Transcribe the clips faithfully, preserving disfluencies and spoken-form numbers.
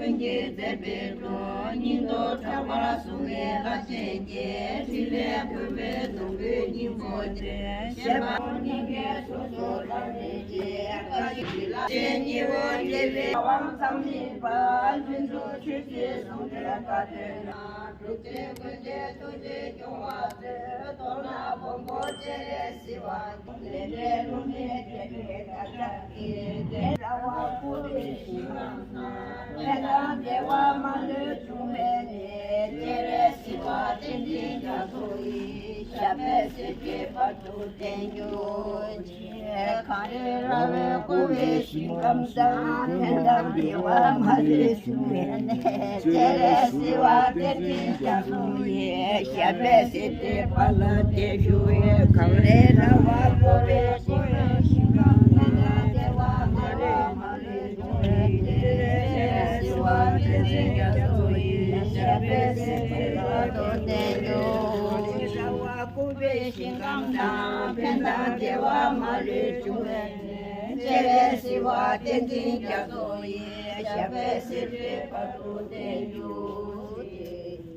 ཀུན་གྱིས་མཛད་པའི་སྒྲུབ་སྙིང་ཐོག་ཕྲེང་བར་གསུངས་པའི་བླ་ཆེན་གྱི་ཕྲིན་ལས་ཀུན་པའི་སྡོང་པོའི་སྙིང་པོ་སྟེ། བཤད་པ་སྙིང་གའི་སོ་སོར་ལ་གནས་ཀྱི་བཀའ་བཞི་ལ་ཆེན་ཉི་འོད་འདྲེས་པའི་དབང་ཙམ་མིན་པ་ལྷུན་གྲུབ་ཆོས་ཀྱི་ཟུང་འབྲེལ་བཀའ་དོན་ལ། སྒྲུབ་ཆེན་ཀུན་གྱི་ཐུགས་རྗེ་སྐྱོང་བ་མཛོད། མདོར་ན་མགོན་པོ་སྤྱན་རས་གཟིགས་དབང་ལས་འབྲས་ལྷུན་གྱིས་འདྲེས་པའི་བདག་ཅག་གི་རྒྱལ་ར་བ་སྐུ་ལས་ཞིང་ཁམས་ན་ཕན་དང་བདེ་བ་མ་ལུས་འབྱུང་བའི་གནས། སྤྱན་རས་གཟིགས་དབང་བསྟན་འཛིན་རྒྱ་མཚོ་ཡི་ཞབས་པད་སྲིད་མཐའི་བར་དུ་བརྟན་གྱུར་ཅིག། གངས་རི་ར་བས་བསྐོར་བའི་ཞིང་ཁམས་དང་། ཕན་དང་བདེ་བ་མ་ལུས་འབྱུང་བའི་གནས། སྤྱན་རས་གཟིགས་དབང་བསྟན་འཛིན་རྒྱ་མཚོ་ཡི་ཞབས་པད་སྲིད་མཐའི་བར་ལ་བརྟན་བཞུགས་ཡོད། གངས་རི་ར་བས་བསྐོར་བའི་ཞིང་ཁམས་དང་། ཕན་དང་བདེ་བ་མ་ལུས་འབྱུང་བའི་གནས། སྤྱན་རས་གཟིགས་དབང་བསྟན་འཛིན་རྒྱ་མཚོ་ཡི་ཞབས་པད་སྲིད་མཐའི་བར་དུ་བརྟན་གྱུར་ཅིག། བསྐོར་བའི་ཞིང་ཁམས་དང་། ཕན་དང་བདེ་བ་མ་ལུས་འབྱུང་བའི་གནས། སྤྱན་རས་གཟིགས་དབང་བསྟན་འཛིན་རྒྱ་མཚོ་ཡི་ཞབས་པད་སྲིད་མཐའི་བར་དུ་བརྟན་གྱུར་ཅིག།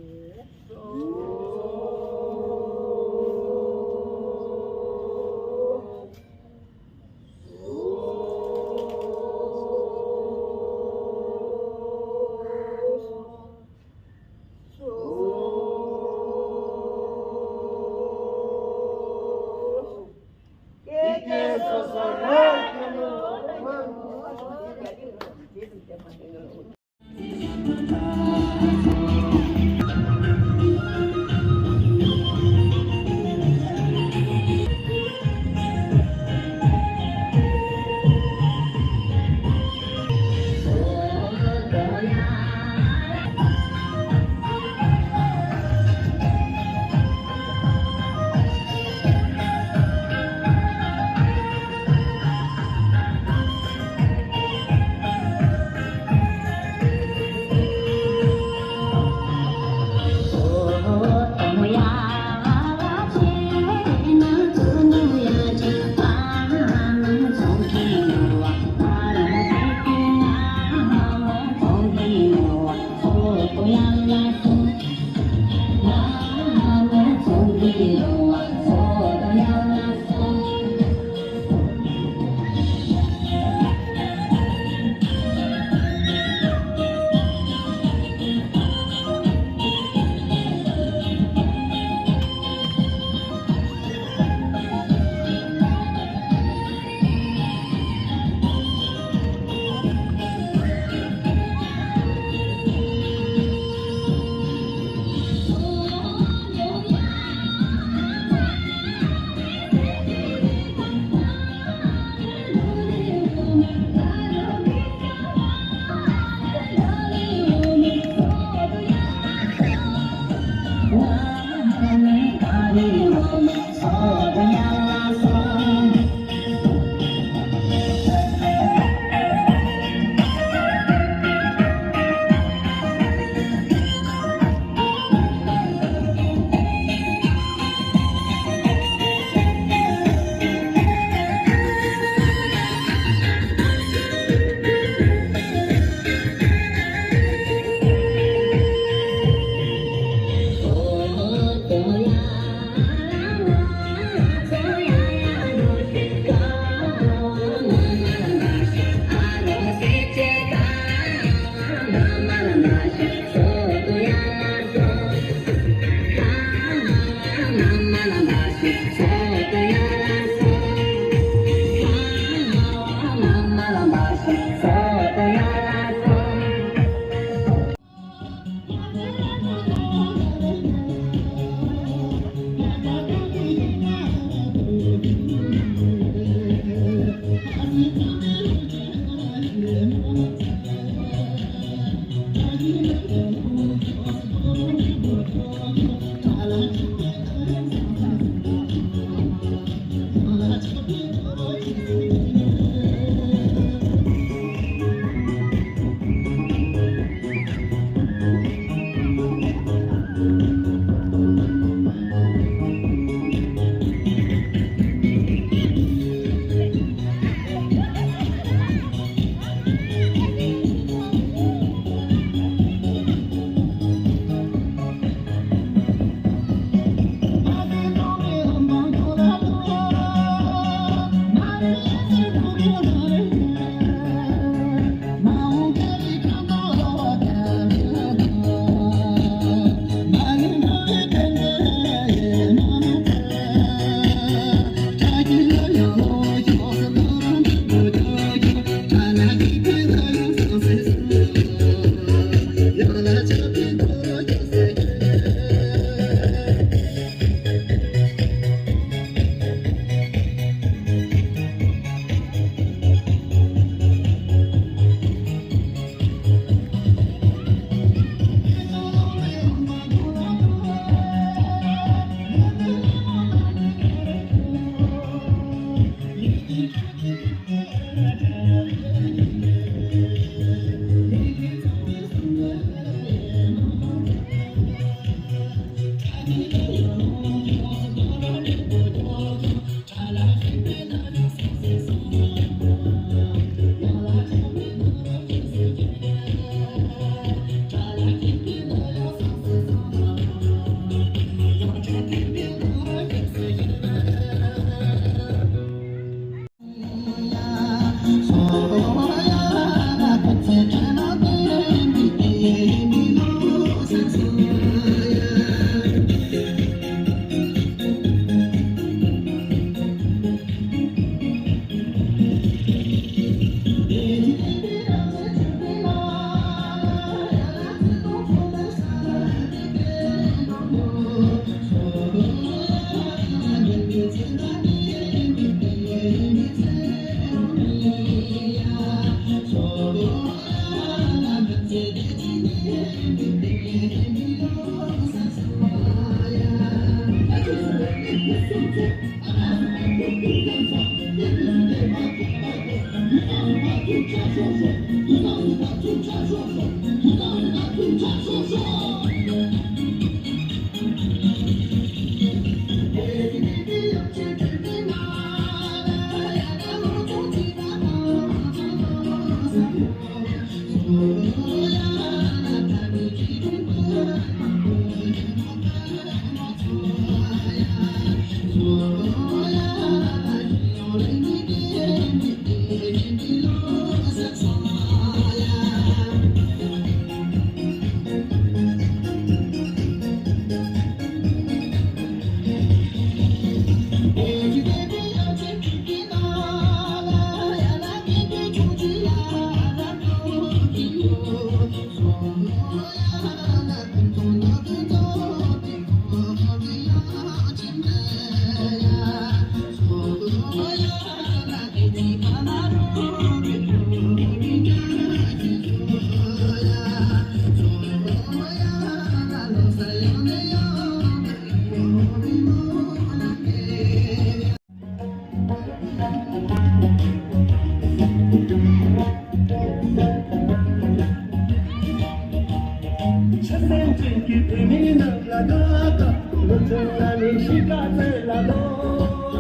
ཆ་སེང་ཅན་གྱི་བོད་མིའི་ནང་ལ་དགའ་དགའ། ལོ་ཆུང་ན་ནི་གཤིས་ཀ་བཙན་ལ་ལོ་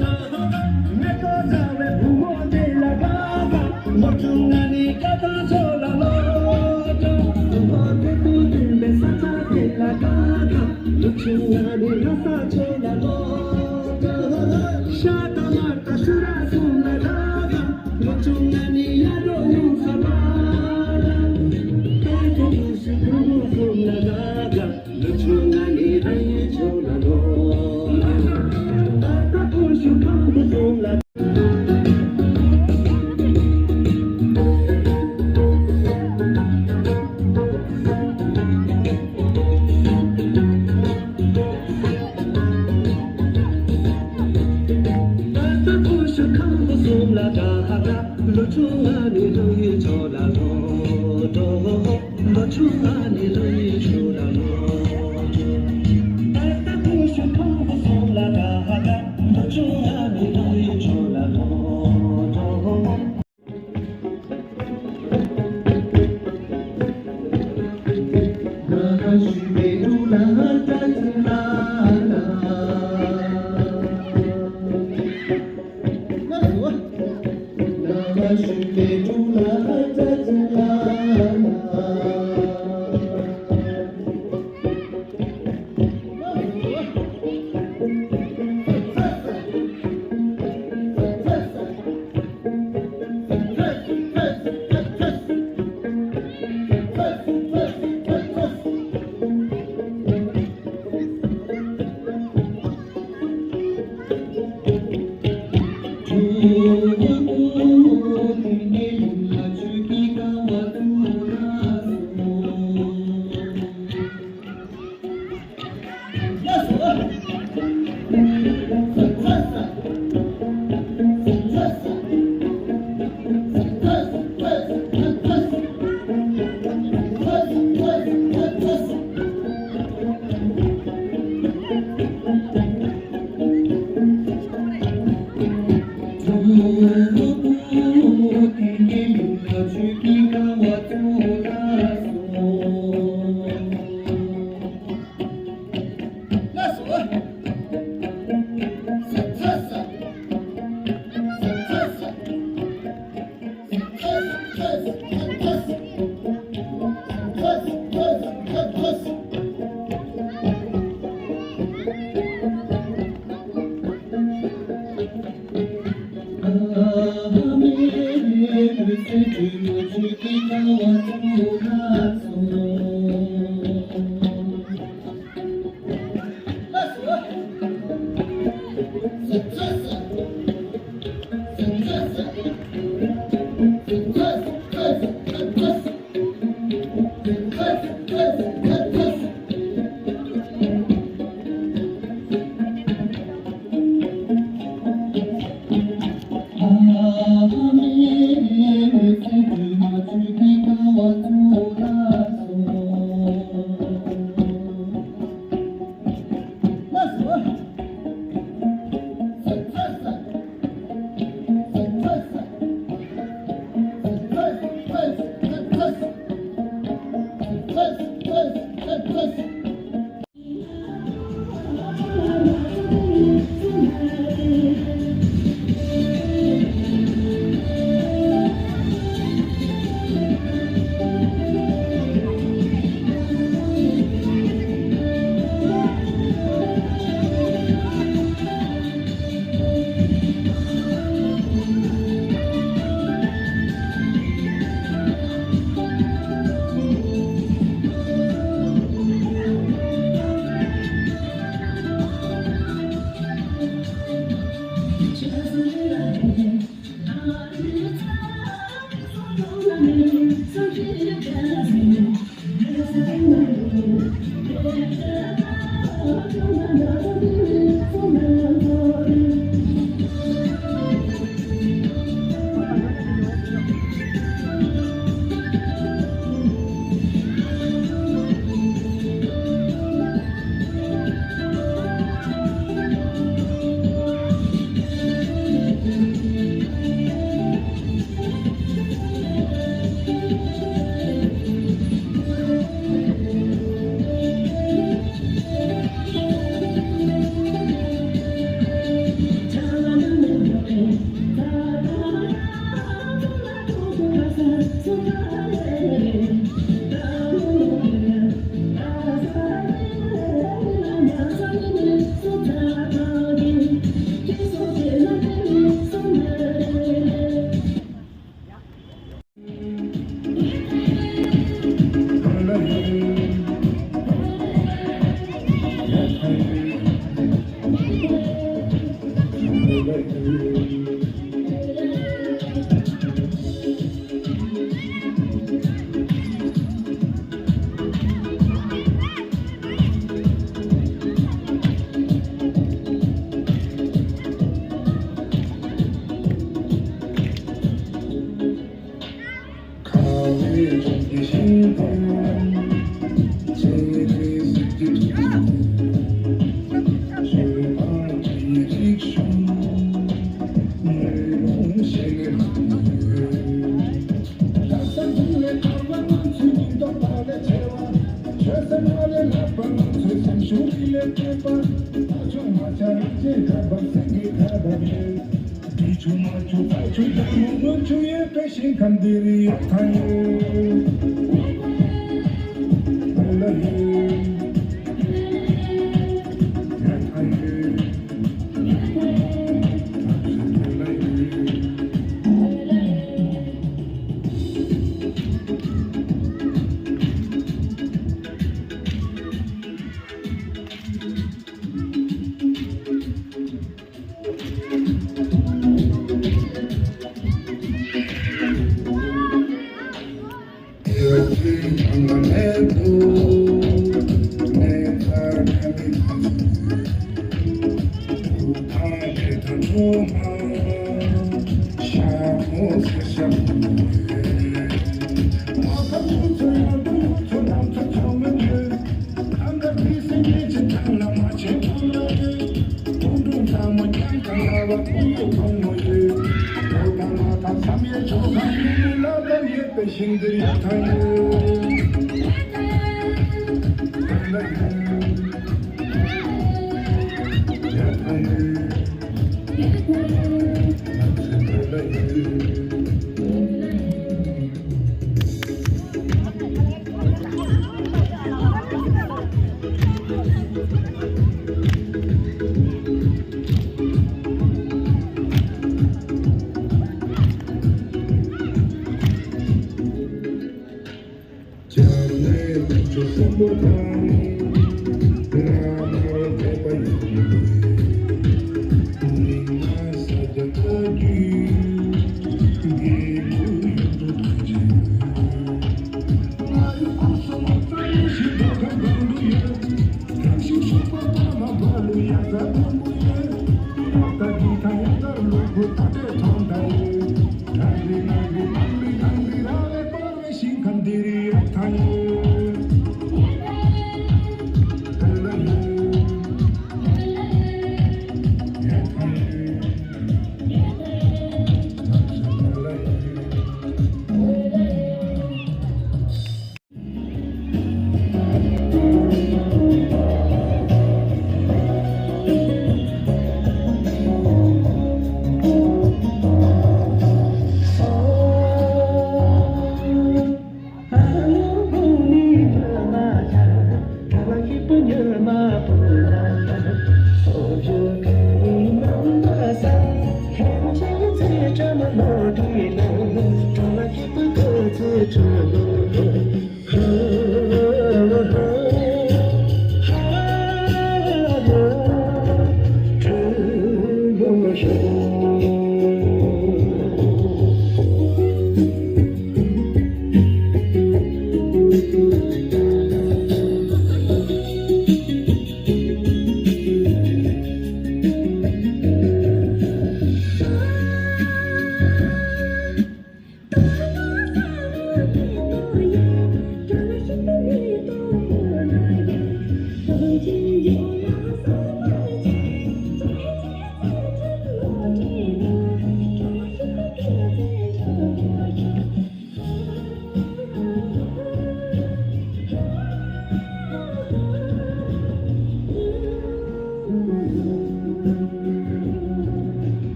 ལོ། མེ་ཏོག་འདྲ་བའི་བུ་མོ་དེ་ལ་དགའ་དགའ། ལོ་ཆུང་ན་ནི་སྐལ་བཟང་ཕྱོགས་ལ་ལོ་ལོ། བུ་མོ་དེ་དུས་འདུན་པའི་ས་ཆ་དེ་ལ་དགའ་དགའ། ལོ་ཆུང་ན་ནི་ལྷ་ས་ཕྱོགས་ལ་ལོ་ལོ། ཤ་དང་མར་དང་ཆུ་ར་གསུམ་ལ་དགའ་དགའ། ལོ་ཆུང་ན་ནི་ཡ་རོ་ཡོང་ས་མ་ར། ཏོག་ཙམ་ལོ་ཞིག་བུ་མོ་གསུམ་ལ་དགའ་དགའ། ལོ་ཆུང་ན་ནི་རང་ཡུལ་ཕྱོགས་ལ་ལོ། ད་ལྟ་ཀུ་ཤུ་ཁང་བུ་གསུམ་ལ། ད་ལྟ་ཀུ་ཤུ་ཁང་བུ་གསུམ་ལ་དགའ་དགའ། ལོ་ཆུང་ང་ནི་ལོ་ཡི་ཕྱོགས་ལ་ལོ་འགྲོ། ལོ་ཆུང་ང་ནི་ལོ་ཡི་ཕྱོགས་ལ་ལོ་འགྲོ། ད་ལྟ་ཀུ་ཤུ་ཁང་བུ་གསུམ་ལ་དགའ་དགའ། ལོ་ཆུང་ང་ནི་ལོ་ཡི་ཕྱོགས་ལ་ལོ་འགྲོ།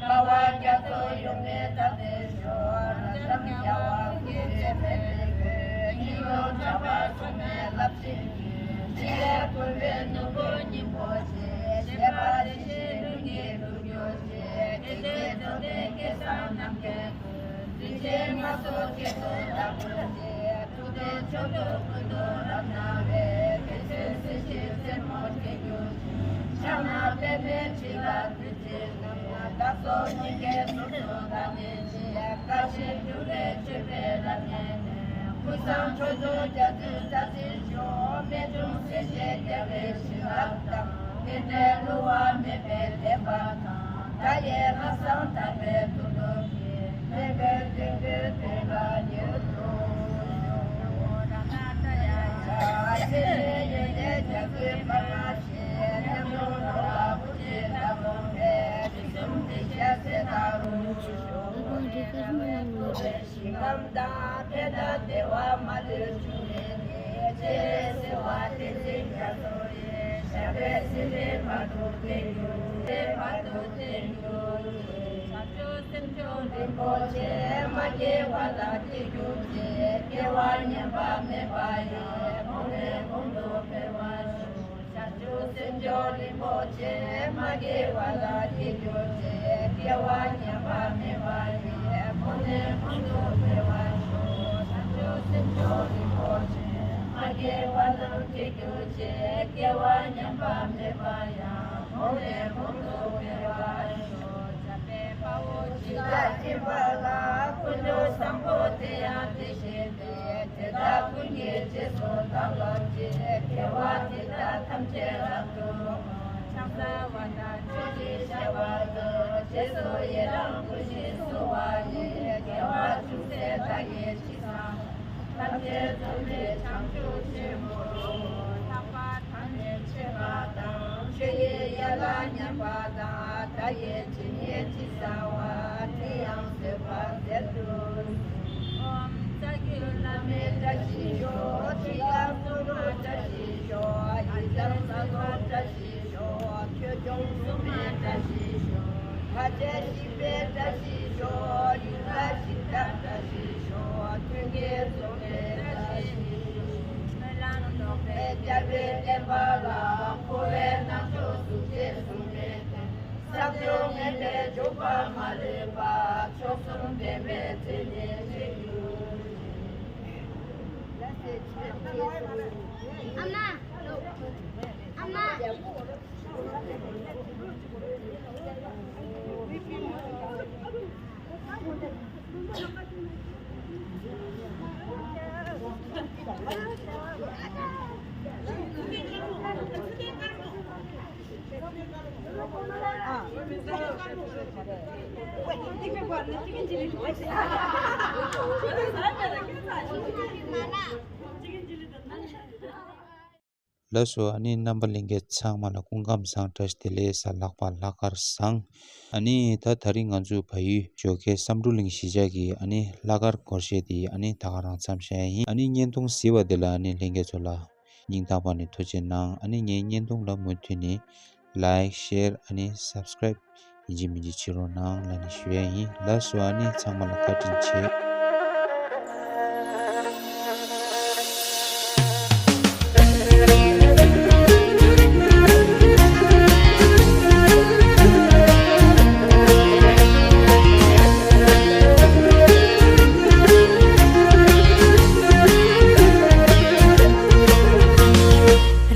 དཀའ་བ་རྒྱ་མཚོ་ཡོང་མེད་ད་དེ་ཤོག་རབ་འབྱམས་རྒྱལ་བ་ཀུན་གྱི་སྤྱན་མེད་པའི་སྐུ། ཉིན་གུང་གྲགས་པ་སོགས་མེད་རླབས་ཆེན་གྱི། ཕྱི་ལས་བསྐུལ་བའི་ནོར་བུ་སྙིང་པོ་ཆེ། བཞད་པ་དེ་བཞིན་ལྷུན་གྱིས་གྲུབ་གྱུར་ཅིག་དེ་ཚེ་རྫོགས་ལྡན་སྐལ་བཟང་རྣམས་ཀྱི་མགོན། རིན་ཆེན་སྣ་ཚོགས་སྐྱེད་ཚོགས་བདག་པོ་ཆེ། ཐུབ་བསྟན་མཆོག་ཏུ་ཀུན་ཏུ་རབ་སྣང་བའི། དེ་ཚེ་སྲིད་ཞིའི་རྩེ་མོར་སྐྱེ་གྱུར་ཅིག་ཕྱག་ན་པདྨའི་ཁྲི་ལ་བདུད་རྩིའི་རྣམ། བདག་སོགས་སྙིང་གའི་གཟུགས་སུ་བདག་ནི་ཞིག་དཀའ་ཞིང་སྒྲུབ་པའི་མཆོད་པའི་རབ་བརྙེས་ནས། ཀུན་བཟང་མཆོག་སྤྱོད་རྒྱ་མཚོའི་རྩལ་ཟིན་ཤོག་རྨད་བྱུང་སྲས་བཅས་རྒྱལ་བའི་བྱིན་རླབས་དང་། དེ་འདྲའི་བསླུ་བ་མེད་པའི་བདེན་པ་དང་། མཐའ་ཡས་ལྷག་བསམ་དག་པའི་མཐུ་སྟོབས་ཀྱིས། ལྷུན་པོའི་སྤྲིན་ཕུང་དེ་ལ་ཉེར་འགྲོ་ཞོག་ཆེ་ཆེ་ཡོན་ཏན་རྒྱ་མཚོའི་འབར་མ་བཞིན། ཉམས་མྱོང་འགྲོ་བ་ཀུན་གྱི་བདག་དབང་བས། རིགས་གསུམ་འདི་ཕྱག་འཚལ་བདག་རུ་ཞོག་ཞིང་ཁམས་དང་ཕན་དང་བདེ་བ་མ་ལུས་འབྱུང་བའི་གནས། སྤྱན་རས་གཟིགས་དབང་བསྟན་འཛིན་རྒྱ་མཚོ་ཡི། ཞབས་པད་སྲིད་མཐའི་བར་དུ་བརྟན་གྱུར་ཅིག་བར་དུ་བརྟན་གྱུར་ཅིག་བྱང་ཆུབ་སེམས་མཆོག་རིན་པོ་ཆེ། མ་སྐྱེས་པ་དང་སྐྱེ་གྱུར་ཅིག་སྐྱེ་བ་ཉམས་པ་མེད་པ་ཡི། གོང་ནས་གོང་དུ་འཕེལ་བར་ཤོག་བྱང་ཆུབ་སེམས་མཆོག་རིན་པོ་ཆེ། མ་སྐྱེས་པ་དང་སྐྱེ་གྱུར་ཅིག་སྐྱེ་བ་ཉམས་པ་མེད་པ་ཡི། གོང་ནས་གོང་དུ་འཕེལ་བར་ཤོག་བྱང་ཆུབ་སེམས་མཆོག་རིན་པོ་ཆེ། མ་སྐྱེས་པ་དང་སྐྱེ་གྱུར་ཅིག་སྐྱེ་བ་ཉམས་པ་མེད་པ་ཡང་། གོང་ནས་གོང་དུ་འཕེལ་བར་ཤོག་འཇམ་དཔལ་དཔའ་བོས་ཇི་ལྟར་བྱིན་པ་ལ། ཀུན་ཏུ་བཟང་པོ་དེ་ཡང་དེ་བཞིན་ཏེ། དེ་དག་ཀུན་གྱི་རྗེས་སུ་བདག་སློབ་ཅིང་། དགེ་བ་འདི་དག་ཐམས་ཅད་རབ་ཏུ་བསྔོ། ཕྱག་འཚལ་བ་དང་མཆོད་ཅིང་བཤགས་པ་དང་། རྗེས་སུ་ཡི་རང་བསྐུལ་ཞིང་གསོལ་བ་ཡི། དགེ་བ་ཅུང་ཟད་བདག་གིས་ཅི་བསགས། ཐམས་ཅད་རྫོགས་པའི་བྱང་ཆུབ་ཆེན་པོའི། ལྷག་པ་ཐམས་ཅད་མཆོད་པ་དང་། ཆོས་ཀྱི་ཡན་ལག་མཉམ་པ་དང་། བདག་གིས་ཇི་སྙེད་ཅི་བསགས་པ། དེ་ཡང་བཟོད་པར་མཛད་དུ་གསོལ། ཨོཾ་རྩ་བརྒྱུད་བླ་མའི་བཀྲ་ཤིས་ཤོག །ཁྲི་ཡབ་སྲུང་མའི་བཀྲ་ཤིས་ཤོག །ཡི་དམ་ལྷ་ཚོགས་བཀྲ་ཤིས་ཤོག །ཆོས་སྐྱོང་སྲུང་མའི་བཀྲ་ཤིས་ཤོག །ལྷ་རྗེ་ཞི་བའི་བཀྲ་ཤིས་ཤོག །ཡུལ་ལྷ་གཞི་བདག་བཀྲ་ཤིས་ཤོག །མཐུན་རྐྱེན་རྫོགས་པའི་བཀྲ་ཤིས་ཤོག །སྨོན་ལམ་རྫོགས་པའི་རྒྱལ་བའི་བསྟན་པ་ལ། འཁོར་བའི་རྣམ་རྟོག་ཟུག་བཅས་གཟུགས་མེད་དེ། བསམ་བརྗོད་ངན་པའི་འཇུག་པ་མ་ལུས་པ། མཆོག་གསུམ་བདེན་པའི་ཚུལ་ནི་འཆད་གྱུར་ཅིག །ཨ་མ། ཨ་མ། ལགས་སོ། ཨ་ནི་རྣམ་པ་ལྷན་རྒྱས་ཚང་མ་ལ་སྐུ་ཁམས་བཟང་། བཀྲ་ཤིས་བདེ་ལེགས། གཟའ་ལྷག་པ་ལྷག་དཀར་བཟང་། ཨ་ནི་ད་དེ་རིང་ང་ཚོའི་བལ་ཡུལ་ཇོ་ཁའི་བསམ་གྲུབ་གླིང་གཞིས་ཆགས་ཀྱི་ཨ་ནི་ལྷག་དཀར་སྒོར་གཞས་དེ་ཨ་ནི་ད་ག་རང་མཚམས་བཞག་ཡིན། ཨ་ནི་བརྙན་ཐུང་གཟིགས་པ་དེ་ལ་ཨ་ནི་ལྷན་རྒྱས་ཚོ་ལ་སྙིང་ཐག་པ་ནས་ཐུགས་རྗེ་གནང་། ཨ་ནི་ངའི་བརྙན་ཐུང་ལ་མུ་མཐུད་ནས་ལའིཀ་ཤེར་ཨ་ནི་སབ་སི་ཀ་རའིབ་ཡིན་གཅིག་མིན་གཅིག་བྱེད་རོགས་གནང་ལབ་ནས་ཞུ་ཡ་ཡིན། ལགས་སོ། ཨ་ནི་ཚང་མ་ལ་བཀའ་དྲིན་ཆེ།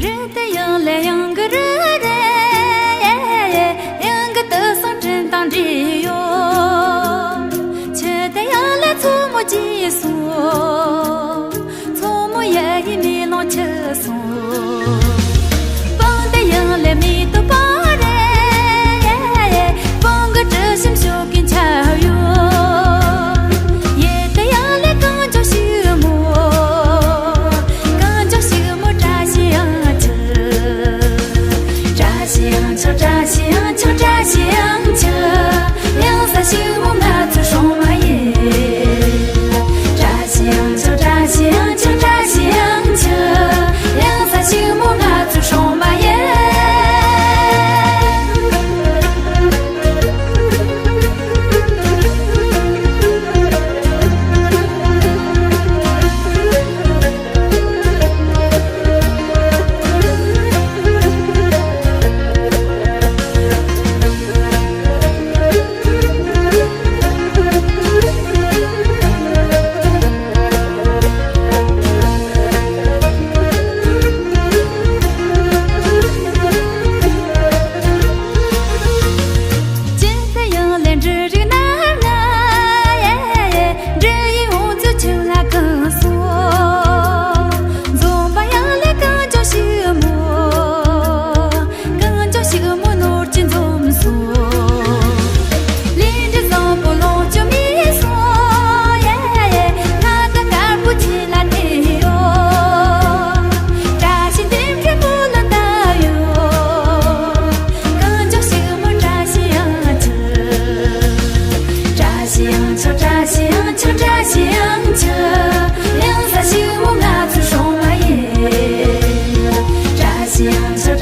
རེད་དེ་ཡང་ལས་ཡང་གི་རེད་དེ། ཡང་གི་དུ་སང་དྲིན་དང་འདྲིས་ཡོད། ཆུ་དེ་ཡང་ལས་མཚོ་མོ་སྐྱེས་སོང་། མཚོ་མོ་ཡ་ཡི་མེ་ལོང་ཆུ་སོང་། སྤང་དེ་ཡང་ལས་མེ་ཏོག་པ་རེད། སྤང་གི་དྲི་ཞིམ་ཤོག་གིན་ཆ་ཡོད། ཡེ་དེ་ཡང་ལས་གངས་ལྗོངས་ཕྱུག་མོ། གངས་ལྗོངས་ཕྱུག་མོ་བཀྲ་ཤིས་ཡང་ཆུ། བཀྲ་ཤིས་ཡང་ཆུ། བཀྲ་ཤིས་ཡང་ཆུ། བཀྲ་ཤིས་ཡང་ཆུ། གཡང་ས་ཕྱུག་མོ་ང་ཚོའི་སྲུང་མ་ཡིན། བཀྲ་ཤིས་ཡང་ཆུ། བཀྲ་ཤིས་ཡང་ཆུ། བཀྲ་ཤིས་ཡང་ཆུ། གཡང་ས་ཕྱུག་མོ་ང་ཚོའི་སྲུང་མ་ཡིན། ཡང་ས་